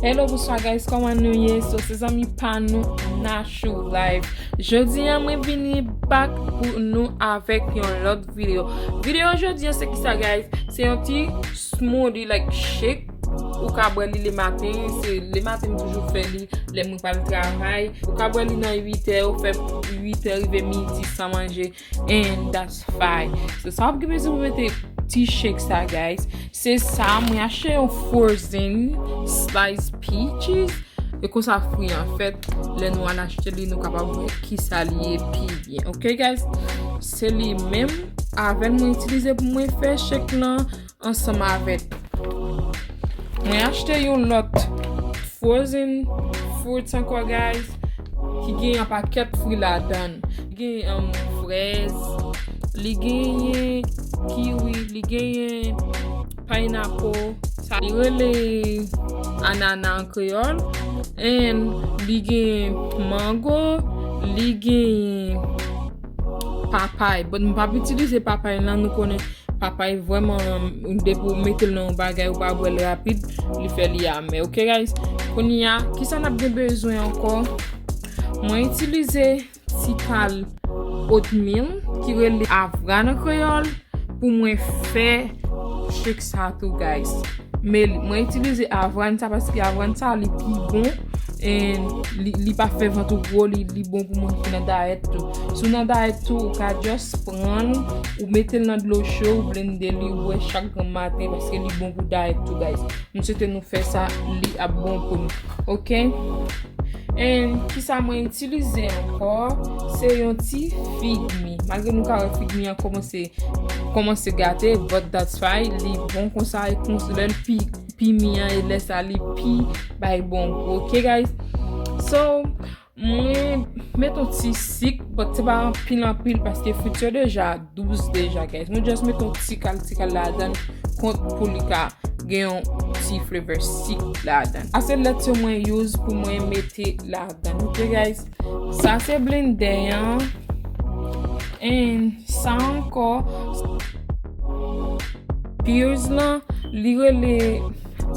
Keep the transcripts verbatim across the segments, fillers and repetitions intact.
Hello, bonswa guys, kòman nou ye? So, se zanmi pa nou, Nachou Life. Jodi a, mwen vini back pou nou avèk yon lòt videyo. Videyo jodi a, se kisa, guys? Se yon ti smoothie, like, shake. Ou ka bwè li lematen, se lematen m toujou fè li, lè mwen pral travay. Ou ka bwè li nan uit è, ou fè uit è rive midi san manje. And that's fine. So, sa w ap gen bezwen pou mete ti shake sa, guys. Se sa, mwen achte yon frozen slice peaches. E konsa fwi an fèt, lè nou al achte li, nou kapab wè kisa li ye pi byen. Ok, guys? Se li menm avè l mwen itilize pou mwen fè shake lan ansanm avèk. Mwen achte yon lòt frozen fruits ankò, guys, ki gen yon pakèt fwi ladan. Li gen, um, frèz, li genyen kiwi, li genyen pineapple, sa li rele anana an kreyòl, and li gen mango, li gen papay. But m p ap itilize papay lan, nou konnen papay vrèman, depi w mete l nan yon bagay, ou pa bwè l rapid, li fè li amè. Ok, guys? Kounye a, kisa n ap gen bezwen ankò? Mwen itilize ti kal oatmeal ki rele avwàn an kreyòl pou mwen fè shake sa tou, guys. Men mwen itilize avwàn sa paske avwàn sa li pi bon, and li, li pa fè vant ou gwo, li, li bon pou moun ki nan dayèt tou. Si w nan dayèt tou, ou ka just pran l, ou mete l nan dlo cho, ou blende li, ou bwè chak grenn maten paske li bon pou dayèt tou, guys. M swete nou fè sa, li ap bon pou nou. Ok? And kisa mwen itilize ankò? Se yon ti fig mi. Malgre nou ka wè fig mi an kòmanse, kòmanse gate, but that's fine. Li bon konsa, e konsa lè l pi, pi mi an, e lè sa li pi bay bon gou. Ok, guys? So, mwen met yon ti sik, but se pa anpil, anpil, paske frit yo deja douz deja, guys. Mwen just met yon ti kal, ti kal ladan, kont pou li ka gen yon ti flavor sik ladan. Sa se lèt yo mwen use pou mwen mete ladan. Ok, guys? Sa se blender an. And sa ankò, pears lan, li rele,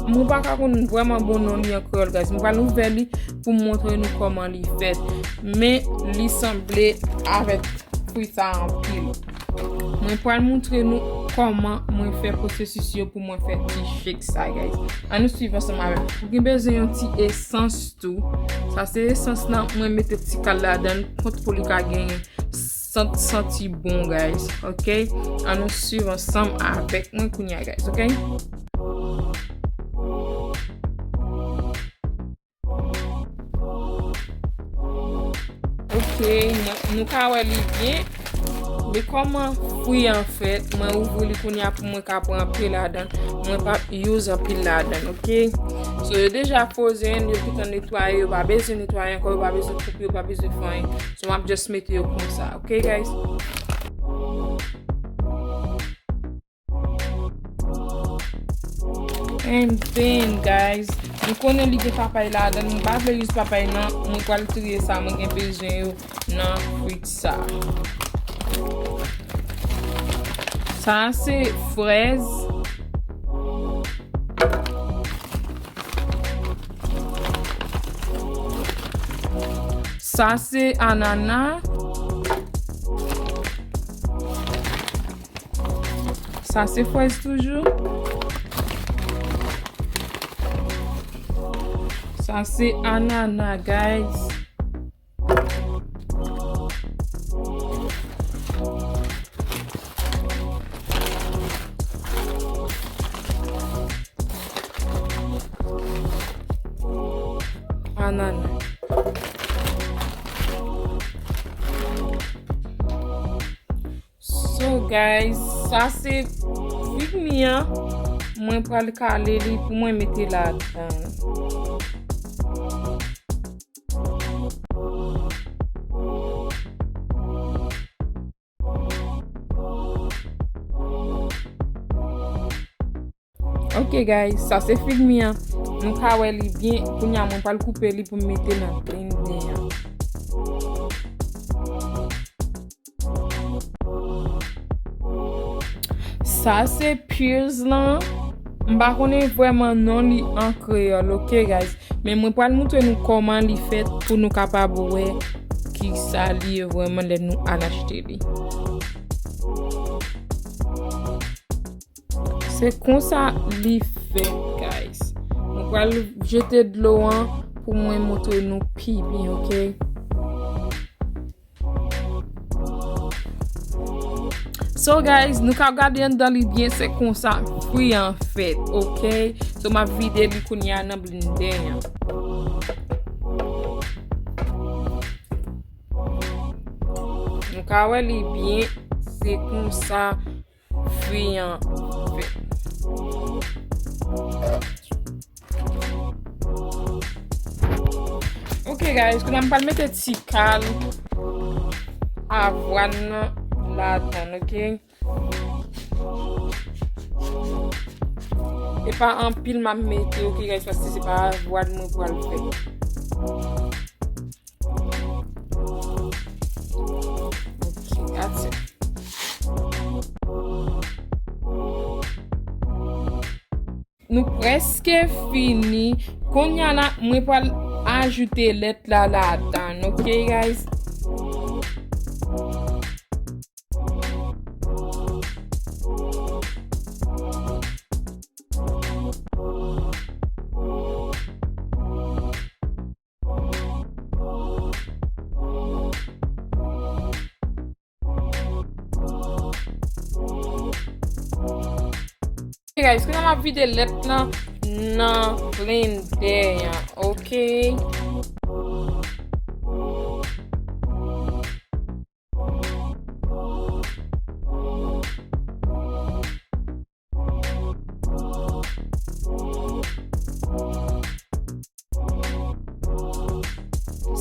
mwen pa ka konn vrèman bon non li an kreyòl, guys. Mwen pral ouvè li pou m montre nou kòman li fèt. Men li sanble avèk fwi sa anpil. Mwen pral montre nou kòman mwen fè pwosesis yo pou mwen fè ti shake sa, guys. Ann nou swiv ansanm avè m. Ou gen bezwen yon ti esans tou. Sa se esans lan, mwen mete ti kal ladan l, kont pou li ka gen sant, santi bon, guys. Ok? Ann nou swiv ansanm avèk mwen kounye a, guys. Ok? Ok, nou, nou ka wè li byen. Men kòman fwi an fèt, mwen ouvri li kounye a pou mwen ka pran anpil ladan. Mwen p ap use anpil ladan, ok? So, yo deja frozen, yo gentan netwaye, yo pa bezwen netwaye ankò, yo pa bezwen koupe, yo pa bezwen fè anyen. So, m ap just mete yo konsa, ok, guys? And then, guys, nou konnen li gen papay ladan l. Mwen pa vle use papay nan. Mwen pral triye sa mwen gen bezwen yo nan frit sa. Sa se frèz. Sa se anana. Sa se frèz toujou. Sa se anana, guys. Anana. So, guys, sa se fig mi an. Mwen pral kale li pou mwen mete ladan. Ok, guys, sa se fig mi an. Nou ka wè li byen. Kounye a, mwen pral koupe li pou m mete nan blender an. Sa se pears lan. M pa konnen vrèman non li an kreyòl, ok, guys? Men mwen pral montre nou kòman li fèt pou nou kapab wè kisa li ye vrèman lè nou al achte li. Se konsa li fèt, guys. Mwen pral jete dlo an pou mwen montre nou pi byen, ok? So, guys, nou ka gade anndan li byen, se konsa fwi an fèt, ok? So, m ap vide li kounye a nan blendè an. Nou ka wè li byen, se konsa fwi an fèt. Ok, guys, kounye a m pral mete ti kal avwàn nan ladan, ok? E pa anpil m ap mete, ok, guys, paske se pa avwàn mwen pral fè. Ok, that's it. Nou prèske fini. Kounye a la, mwen pral ajoute lèt la ladan, ok, guys? Guys, kounye a m ap vide lèt lan nan blendè an, ok?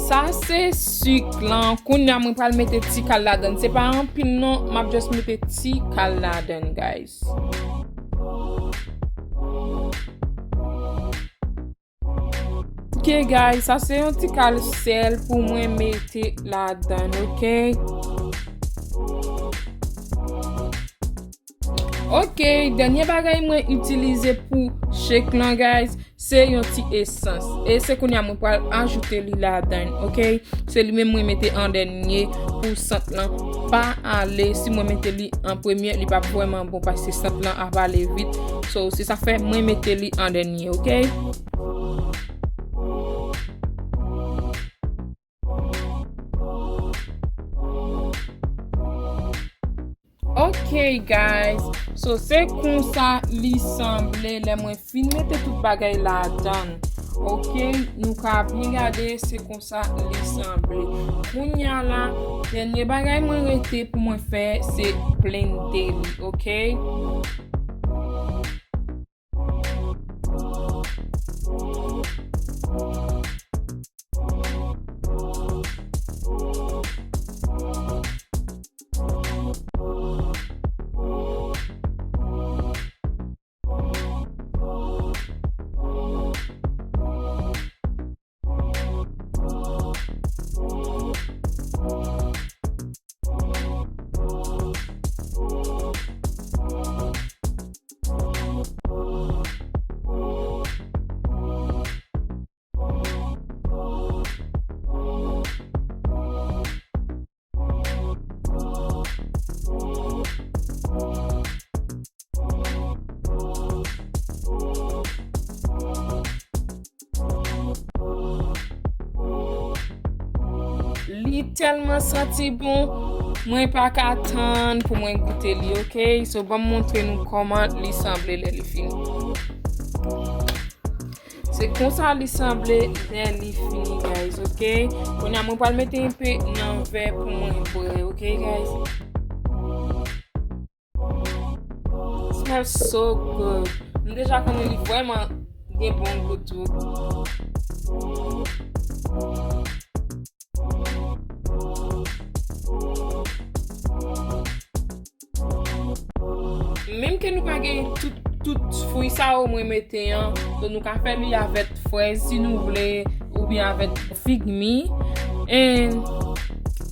Sa se sik lan. Kounye a mwen pral mete ti kal ladan. Se pa anpil non, m ap just mete ti kal ladan, guys. Ok, guys, sa se yon ti kal sèl pou mwen mete ladan, ok? Ok, dènye bagay mwen itilize pou shake lan, guys, se yon ti esans. E se kounye a mwen pral ajoute li ladan, ok? Se li menm mwen mete an dènye pou sant lan pa ale. Si mwen mete li an premye, li p ap vrèman bon paske sant lan ap ale vit. So, se sa fè mwen mete li an dènye, ok? Ok, guys. So, se konsa li sanble lè mwen fin mete tout bagay ladan. Ok, nou ka byen gade, se konsa li sanble. Kounye a la, dènye bagay mwen rete pou mwen fè, se blende li, ok? Li tèlman santi bon, mwen pa ka tann pou mwen goute li, ok? So, ban m montre nou kòman li sanble lè li fini. Se konsa li sanble lè li fini, guys, ok? Kounye a, mwen pral mete enpe nan vè pou mwen bwè, ok, guys? Smells so good. M deja konnen li vrèman gen bon gou tou. Menm ke nou pa gen tout, tout fwi sa yo mwen mete an, donk nou ka fè li avèk frèz si nou vle, oubyen avèk figmi, and,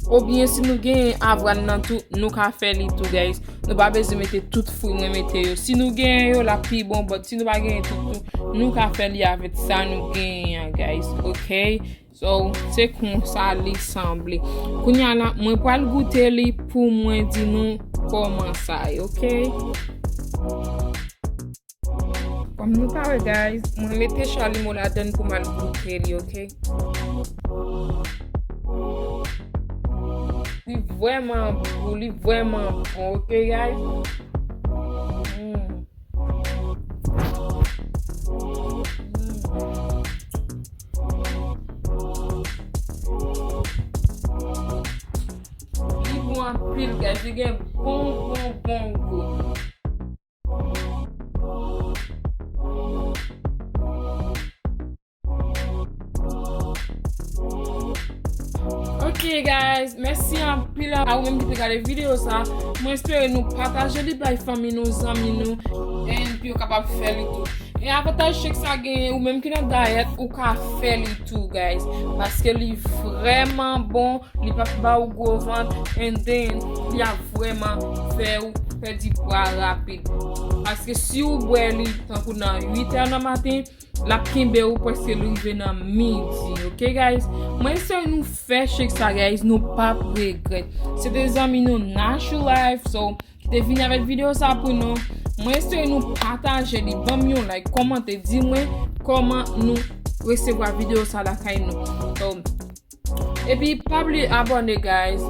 oubyen si nou gen avwàn nan tou, nou ka fè li tou, guys. Nou pa bezwen mete tout fwi mwen mete yo. Si nou genyen yo, l ap pi bon, but si nou pa genyen tout, tou, nou ka fè li avèk sa nou genyen an, guys, ok? So, se konsa li sanble. Kounye a la, mwen pral goute li pou mwen di nou kòman sa ye, ok? Kòm nou ka wè, guys, mwen mete chalimo ladann pou m al goute li, ok? Li vrèman gou, li vrèman bon, ok, guys? Mm. Mm. Li bon anpil, guys. Li gen bon, bon, bon gou. Ok, guys, mèsi anpil a ou menm ki te gade videyo sa. Mwen espere nou pataje li bay fanmi nou, zanmi nou, and pou yo kapab fè li tou. E avantaj chèk sa genyen, ou menm ki nan dayèt, ou ka fè li tou, guys. Paske li vrèman bon, li p ap ba ou gwo vant, and then li ap vrèman fè ou pèdi pwa rapid. Paske si ou bwè li tankou nan uit è nan maten, l ap kenbe ou prèske rive nan midi, ok, guys? Mwen espere nou fè chèk sa, guys, nou p ap regrèt. Se te zanmi nou Natural Life, so, ki te vini avèk videyo sa pou nou. Mwen espere nou pataje li, ban m yon like, kòmante, di mwen kòman nou resevwa videyo sa lakay nou. So, epi pa bliye abòne, guys.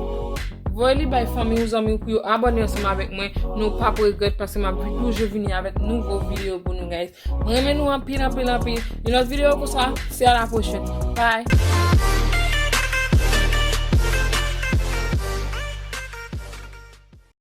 Voye li bay fanmi ou, zanmi ou pou yo abòne ansanm avèk mwen. Nou p ap regrèt paske m ap toujou vini avèk nouvo videyo pou nou, guys. Mwen renmen nou anpil, anpil, anpil. Yon lòt videyo konsa, se a la pwochèn. Bye.